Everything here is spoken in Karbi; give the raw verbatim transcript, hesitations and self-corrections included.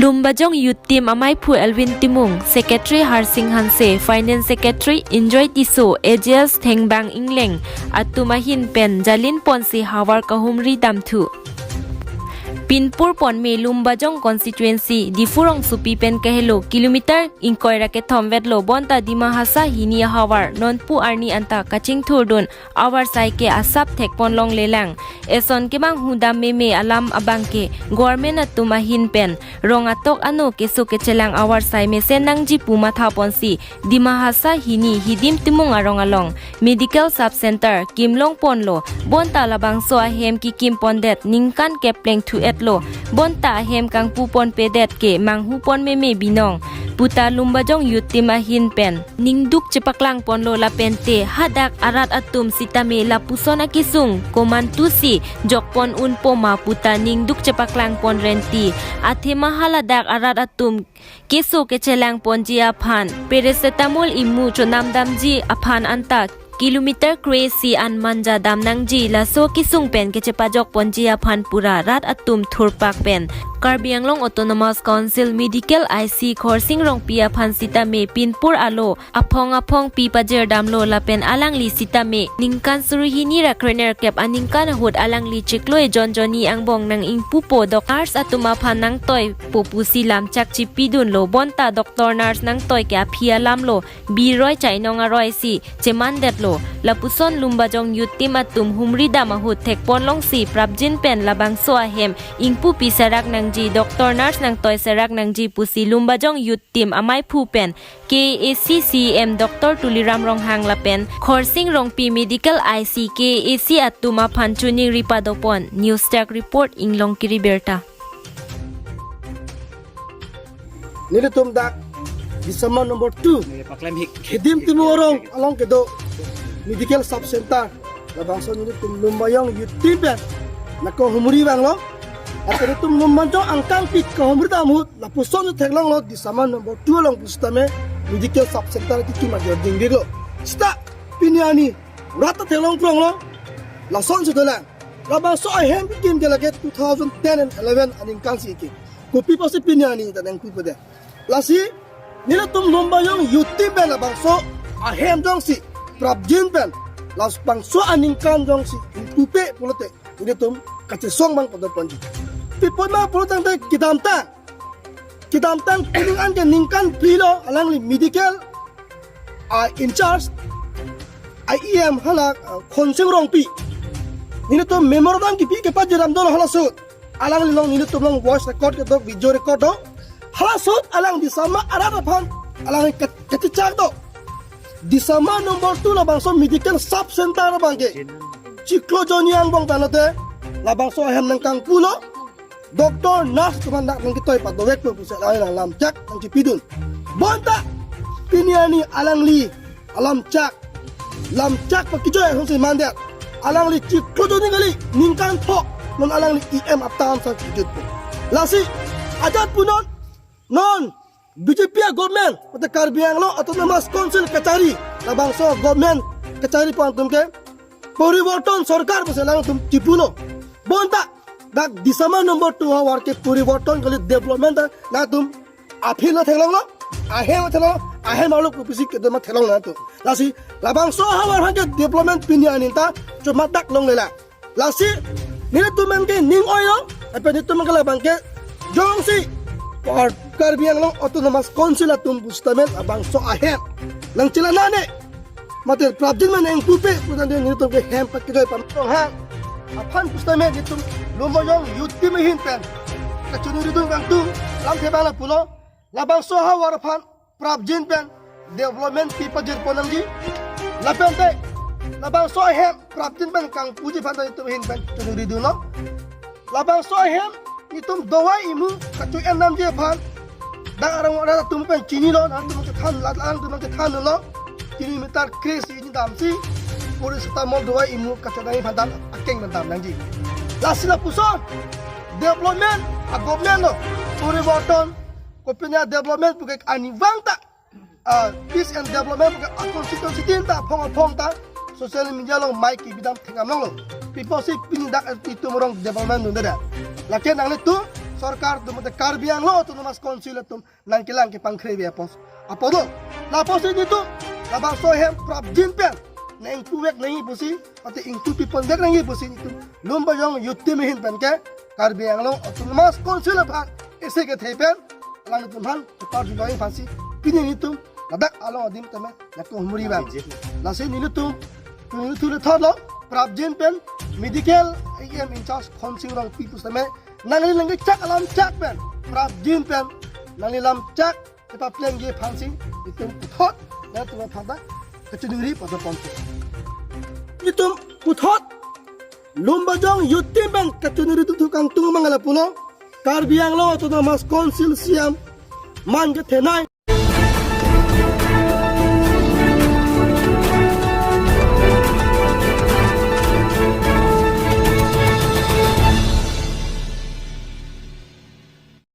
Lumbajong Youth Team amaiphu Elwin Timung, Secretary Harsing Hanse, Finance Secretary Enjoy Tisso, A J S Thengbang Ingleng atum ahin pen jalin ponsi havar kahumri damthu. Pinpur ponme Lumbajong constituency, Diphu rongsopi pen kahelo kilometer ingkoi ra kethom vetlo, bonta Dima Hasao hini ahavar nonpu arni anta kachingthurdun avarsai ke asap thekpon longlelang. Eson kemanghu dam meme alam abangke government atum ahin pen rong atok ano keso kechelang avarsai mesen nangji pu matha ponsi Dima Hasao hini Hidim Timung arong along medical sub center kimlong ponlo, bonta labangso ahem kikim pondet ningkan kepleng thu-etlo, bonta ahem kangpu ponpedet ke manghu pon meme binong puta Lumbajong Youth Team ahin pen ningduk chepaklang ponlo. Lapente hadak arat atum sitame lapuson akesung komantusi jokpon unpo ma puta ningduk chepaklang pon renti. Athema haladak arat atum keso kechelang ponji aphan paracetamol imu chonam damji aphan anta kilometer kre-isi an manja dam nangji, laso kesung pen kechepajok ponji aphan pura rat atum thurpak pen Karbi Anglong Autonomous Council Medical I C Khorsing Rongpi aphan sitame pinpur alo aphong aphong pi pajir damlo, lapen alangli sitame ningkan suri hini ra krenerkep aningkan ahut alangli chiklo ejon jonni angbong nang ingpupo, dok nurse atum aphan nangtoi po pusi lamchak chipidunlo, bonta doctor nurse nangtoi ke aphi alamlo, biroi chainong aroi si chemandetlo. Lapuson Lumbajong Youth Team atum humri dam ahut thekpon longsi prapjin pen labangso ahem ingpupi serak nangji, doctor nurse nangtoi serak nangji pusi Lumbajong Youth Team amaiphu pen K A A C C E M Doctor Tuliram Ronghang lapen Khorsing Rongpi Medical I C K A A C atum aphan choningri padopon. News Desk Report, Inglong Kiri Birta. Nelitum dak Disama number two, Hidim Timung arong along kedo medical sub center, labangso nelitum Lumbajong Youth Team pen nangkahumri vanglo. Atau nelitum Lumbajong angkangpi kahumri dam ahut lapuson theklonglo, Disama number two along pusitame medical sub center kikim ajor dingdiklo. Seta pini arni rat ta theklong pronglo. Lasonsi dolang. Labangso ahem kikim ke lake two thousand ten and eleven aningkan si kikim. Kopi pusi pini arni ta nangpupo de. Lasi nelitum Lumbajong Youth Team pen labangso ahem jongsi prapjin pen labangso aningkan jongsi ingpupe pulote nelitum kachesong abang padopon ji. Pi apot ma pulo tangte kedamtang, kedamtang pining an ke ningkan phli lo alangli medical a in charge a E M hala, ah, Khorsing Rongpi. Nelitum memorandum kipi kepajir dam dolo, hala ahut alangli along nelitum along voice record kedo, video record do. Hala ahut alang Disama arat aphan alang kat-, kachechak do. Disama number two labangso medical sub center abangke chiklo jonni angbong tanglote labangso ahem nangkangpulo. Doctor, nurse atum aphan nangketoi padovekpo pusi alangli lamchak nangchipidun. Bonta pini arni alangli alamchak, lamchak pakijoi ahut si mandet. Alangli chiklo jonni kali, ningkan pho, non alangli E M apta amsa kijutpo. Lasi ajat punon, non B J P a government, mate Karbi Anglong Autonomous Council kachari, labangso government kachari pu atum ke poriborton sorkar pusi alangtum chipulo. Bonta dak Disama number two ahavar ke poriborton kali, development ta nangtum aphi lo theklonglo, ahem theklonglo, ahem arlo kopisi kedo ma theklong nangtum. Lasi labangso ahavar aphan ke development pini arni ta chomangdak longlelang. Lasi nelitum abangke ning oilo, lapen nelitum abangke labangke jongsi Kar-, Karbi Anglong Autonomous Council atum pusitame labangso ahem nangchelang nane, mate prapjin pen nangpupe pulote nelitum ke hem pakijoi pam tong ha. Aphan pusitame nelitum Lumbajong Youth Team ahin pen kachoningridun kangtung, lamthe abang lapulo, labangso ahavar aphan prapjin pen development pi pajirpon nangji. Lapente labangso ahem prapjin pen kangpuji aphan ta nelitum ahin pen choningridunlo. Labangso ahem nelitum dawai imu kacho-en damji aphan dak arong arat atum pen chinilo, nangtum chethan, la-, nangtum chethanlo. Kilometer kre-isi damsi paracetamol dawai imu kacho-en damji aphan dam, akeng pen dam nangji. Lasi lapuson development a government lo, poriborton, kopine development puke arnivang ta, ah, peace and development puke a constituency tin ta aphong aphong ta social media along mike kebi dam thengam longlo. Pi apotsi pini dak itum arong development dunde da. Lake nanglitum sorkar atum mate Karbi Anglong Autonomous Council atum nangkelang kepangkre ave apot. Apot do. Lapusi nelitum labangso ahem prapjin pen nang ingpuvek nangji pusi, mate ingtupipon vek nangji pusi nelitum Lumbajong Youth Team ahin pen ke Karbi Anglong Autonomous Council aphan isi kethe pen alangtum aphan kepar julai aphansi pini nelitum ladak along adim tame nangkehumri abang. Lasi nelitum, nelitum le thotlo, prapjin pen medical E M in charge Khonsing Rongpi pu tame nangli nangkechak alam chak pen, prapjin pen nangli lam chak kepaplengji aphansi nelitum puthot nangtum aphan ta kachiningri padopon. Nelitum puthot Lumbajong Youth Team pen kachiningri atum thu kangtung abang lapulo, Karbi Anglong Autonomous Council C E M man kethenei